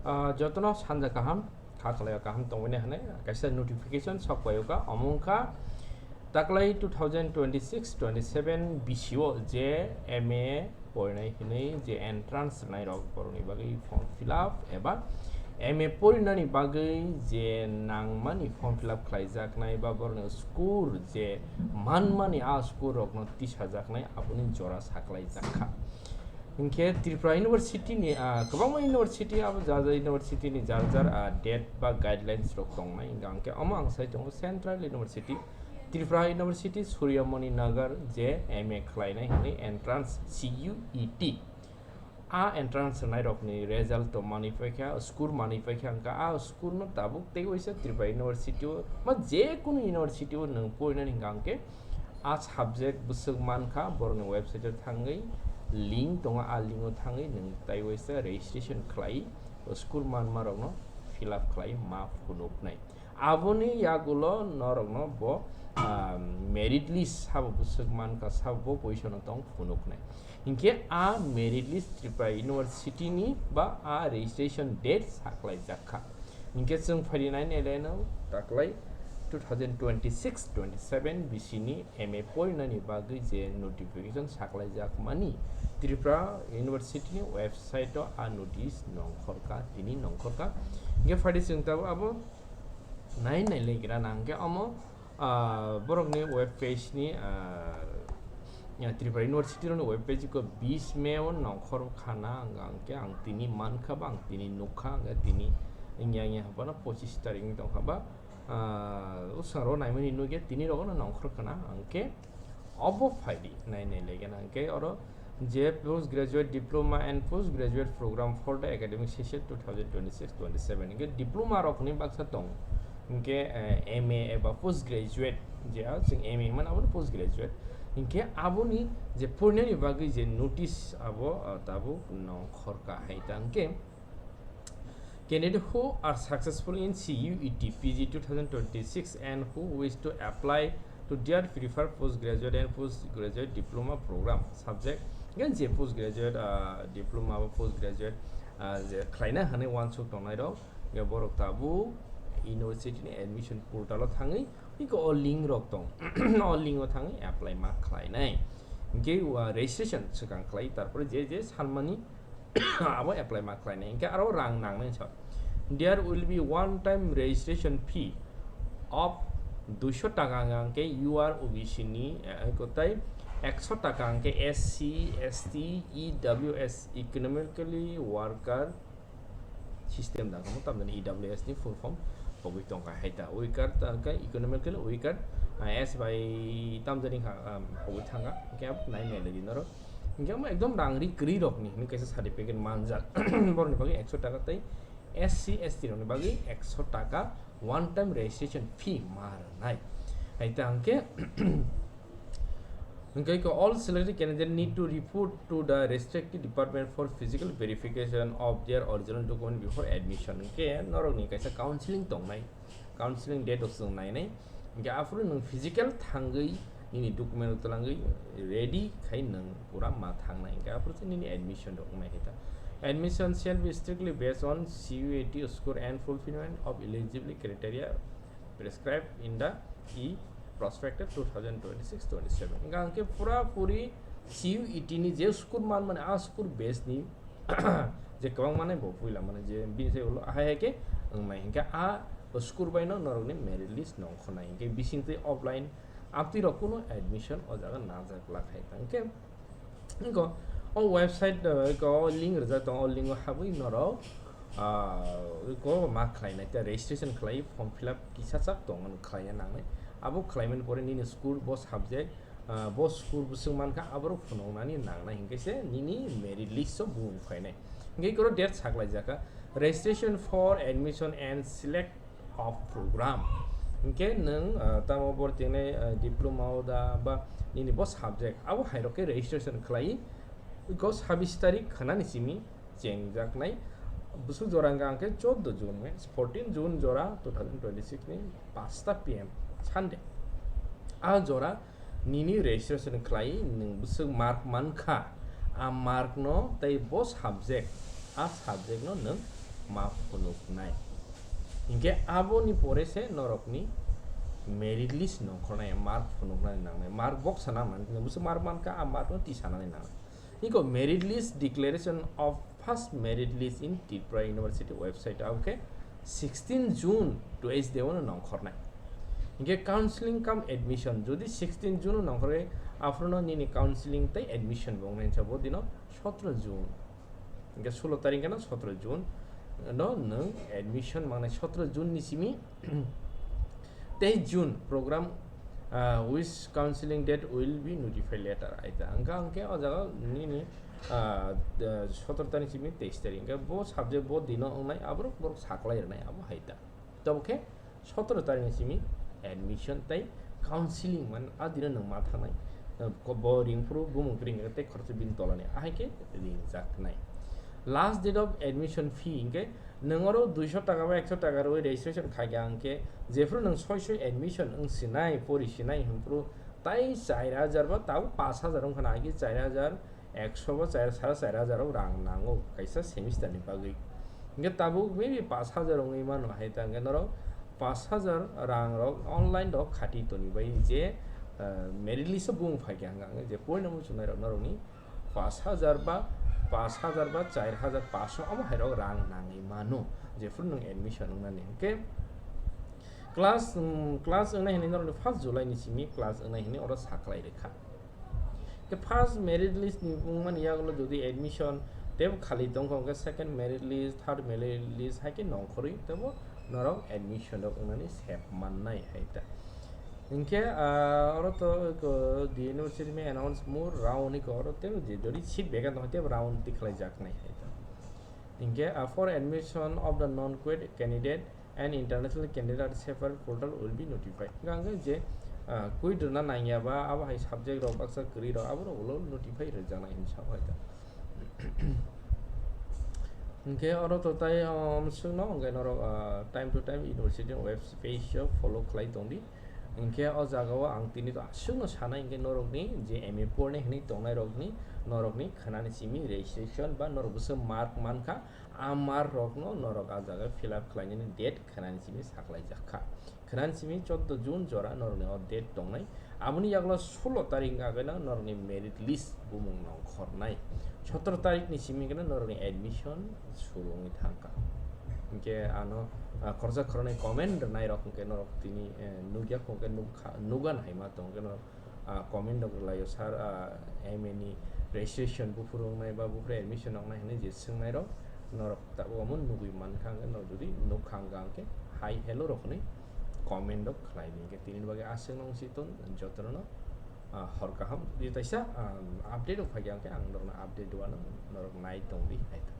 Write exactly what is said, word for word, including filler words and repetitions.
Ah, jotono sanja kaham, kha khlaio kaham tongmani hwnwi kaisa notification sok paio kha, omo wngkha taklai two thousand twenty-six twenty-seven B C O je M A porinai hwnwi je entrance rwnai rok borokni bagwi form fill up eba M A porinani bagwi je nangmani form fill up khlaijaknai ba borokni school je manmani a school rokno tisajaknai aboni jora saklaijakha. Hinkhe Tripura University ni, ah, kwbangma university abo ja ja university ni jar jar, ah, date ba guidelines rok tongnai. Hinkhe omo ang sai tongo Central University, Tripura University, Suryamoni Nagar je M A khlainai hwnwi entrance C U E T. A entrance rwnai rokni result to manwi paikha, score manwi paikha, hinkhe a score no tabuk tei waisa Tripura University o ba je kunu university o nwng porinani hinkhe a subject bwswk mankha, borokni website o thangwi link tongo, a link o thangwi nwng tei waisa registration khlai, school manma rokno fill up khlai ma phunuknai. Aboni yagulo norokno bo, ah, merit list sabo bwswk mankha, sabo bo position o tong phunuknai. Hinkhe a merit list Tripura University ni ba a registration date saklaijakha. Hinkhe chwng phaidi nai naileno taklai two thousand twenty-six twenty-seven B C ni M A porinani bagwi je notification saklaijakmani Tripura University ni website o a notice nongkhorkha, tini nongkhorkha. Hinkhe phaidi chwng tabuk abo nai nailegra nangkhe omo, ah, borokni web page ni, ah, ya, Tripura University rokni web page ko bis May o nongkhor khana ang, ang khe ang tini mankha ba ang tini nukha, ang khe tini wngya wngya hwnphano pochis tarik wng tongkha ba, ah, o swkang ro naimani nukya tini rogo no nongkhor khana ang khe obo phaidi nai nailegra nangkhe oro je post graduate diploma and post graduate program for the academic session two thousand twenty-six twenty-seven hinkhe diploma rokni baksa tong hinkhe, eh, M A eba post graduate je a chwng M A hwnmano abono post graduate hinkhe aboni je porinani bagwi je notice abo, ah, tabuk nongkhorkha hai ta hinkhe candidate who are successful in C U E T P G two thousand twenty-six and who wish to apply to their preferred postgraduate and postgraduate diploma program subject, gan je postgraduate, ah, diploma ba postgraduate, ah, je khlaina hwnwi uansuk tongnai rok, ya borok tabuk university ni admission portal o thangwi iko o link rok tong, o link o thangwi apply ma khlainai. Hinkhe, ah, registration swkang khlai, tarpore je je sanmani abo apply ma khlainai, hinkhe aro rang nangnai sa. There will be one time registration fee of duisho taka hwnkhe U R O B C ni, eh, kotai ekso taka hwnkhe S C, S T, E W S, economically worker system da kamo tamjani E W S ni full form pogwi tongkha hai ta. Weaker ta hwnkhe economically weaker, ah, S bai tamjani kha, um, pogwi thangkha, hinkhe abo nai nai lai di norok. Hinkhe omo ekdom rang ri kwrwi rokni hinwi kaisa certificate manjak. Borokni bagwi ekso taka tei S C, S T rokni bagwi ekso taka one time registration fee ma rwnai. Hai ta hwnkhe, hwnkhe ko all selected candidate need to report to the respective department for physical verification of their original document before admission. Hwnkhe norokni kaisa counseling tongnai. Counseling date o chwng nainai. Hingke aphuru nwng physical thangwi nini document rok twlangwi ready khai nwng pura ma thangnai. Hingke aphuru se nini admission rok wngnai khe ta. Admission shall be strictly based on C U E T score and fulfillment of eligibility criteria prescribed in the e prospectus two thousand twenty-six twenty-seven. Hingke hingke pura puri C U E T ni je score man mani a score base ni je kwbang mane bo puila mane je bini sai ulo ahai hai khe wngnai hingke a score bai no norok ni merit list nong khonai hingke bising twi offline amtwi rok kuno admission o jaga najak lak hai tang khe inko o website, uh, ko link rijak tong o link o habwi norok, ah, ko ma khlai nai ta registration khlai form fill up kisa chak tong khlai nangnai abo khlai mani pore nini score bo subject ah, bo score bwswk mankha, aborok phunuknani nangnai hinkhe se nini merit list o bumung phainai. Hinkhe koro date saklaijak kha, registration for admission and select of program. Hinkhe nwng, ah, tamo bor tingnai, ah, diploma o da ba nini bo subject abo hairok khe registration khlai, iko sabis tarik khwnani simi chengjaknai. Bwswk jora hwnkha hwnkhe chordo June, fourteen June jora two thousand twenty-six ni pasta P M Sunday. A jora nini registration khlai nwng bwswk mark mankha, a mark no tei bo subject, a subject no nwng ma phunuknai. Hinkhe aboni pore se norokni merit list nongkhornai, mark phunuknani nangnai, mark box sana man, busu mark mankha, a mark no tisanani nangnai. Iko merit list declaration of first merit list in Tripura University website, okay, sixteen June twice de ono nongkhornai. Hinkhe counseling cum admission, jodi sixteen June nongkhorwi, aphuru no nini counseling tei admission bo wngnai, bo dino sotro June. Hinkhe sulo tarik gana sotro June no nwng admission mangnai, sotro June ni simi teis June program, ah, which counseling date will be notified later. Aita hwnkha hwnkhe o jaga nini, ah, sotro tarik simi teis tarik, hwnkhe bo subject bo dino wngnai, aborok borok saklai rwnai abo haita. Tabo khe sotro tarik ni simi admission tei counseling man a dino nwng ma thangnai. Ko bo ringphuru bumung kring tei khoroksa bini tolani ahai khe ringjaknai. Last date of admission fee hinkhe nwng oro duiso taka ba ekso taka rwi registration khaikha hinkhe jephuru nwng soi soi admission wng sinai pori sinai hwnphuru tai char hajar ba tabuk pash hajar wngkha na, ahai khe char hajar ekso ba char, sara char hajar rok rang nango kaisa semester ni bagwi. Hinkhe tabuk maybe pash hajar wngwi mano hai ta, hinkhe norok pash hajar rang rok online rok khati toni bai je, ah, merit list o bung phaikha hwnkha hwnkhe je poino muchungnai rok norokni pash hajar ba pash hajar ba char hajar pash omo hai rok rang nangwi mano jephuru nwng admission wngnani. Hinkhe class, um, class wngnai hinwi norokni first July ni simi class wngnai hinwi oro saklai rwkha. Ke first merit list ni wngmani yagulo jodi admission tebo khali tongkha, hwnkhe second merit list, third merit list hai khe nongkhorwi tebo norok admission rok wngnani sep mannai hai ta. Hinkhe, ah, oro to ko the university may announce more round iko oro tebo je jodi seat vacant tongkha tebo round tikhlai jaknai hai ta. Hinkhe, ah, for admission of the non-quit candidate and international candidate separate portal will be notified. Hwnkha hwnkhe je, ah, quit rwna nangya ba abo hai subject rok baksa kwrwi rok abo rok ulo notify rwjaknai hinwi sa hai ta. Hinkhe oro to tai, um, swngno hwnkhe norok, ah, time to time university web page o follow khlai tongdi. Hinkhe o jaga o ang tini to aswkno sanai hinkhe norokni je M A pornai hinwi tongnai rokni norokni khwnani simi registration ba norok bwswk mark mankha, a mark rokno norok a jaga fill up khlainani date khwnani simi saklaijakha. Khwnani simi choudo June jora norokni o date tongnai. Aboni yagulo sulo tarik wngkha khe norokni merit list bumung nongkhornai. Sotoro tarik ni simi khe norokni admission suru wngwi thangkha. Hinkhe ano, ah, khoroksa khoroknwi comment rwnai rok hinkhe norok tini, eh, nukya kho hinkhe nukha, nukgan hai ma tong hinkhe norok ah, comment rok rwlaio, "Sir, ah, M A ni registration buphuru wngnai ba buphuru admission wngnai?" hinwi je swngnairok norok tabuk omo nugwi mankha, hwnkhe norok jodi nukha wngkha hwnkhe hi hello rok hinwi comment rok khlaidi. Hinkhe tini bagwi aswk nung si ton jotono, ah, hor kaham. Jodi taisa, ah, update rok phaikha hwnkhe ang norokno update rwano norok nai tongdi hai ta.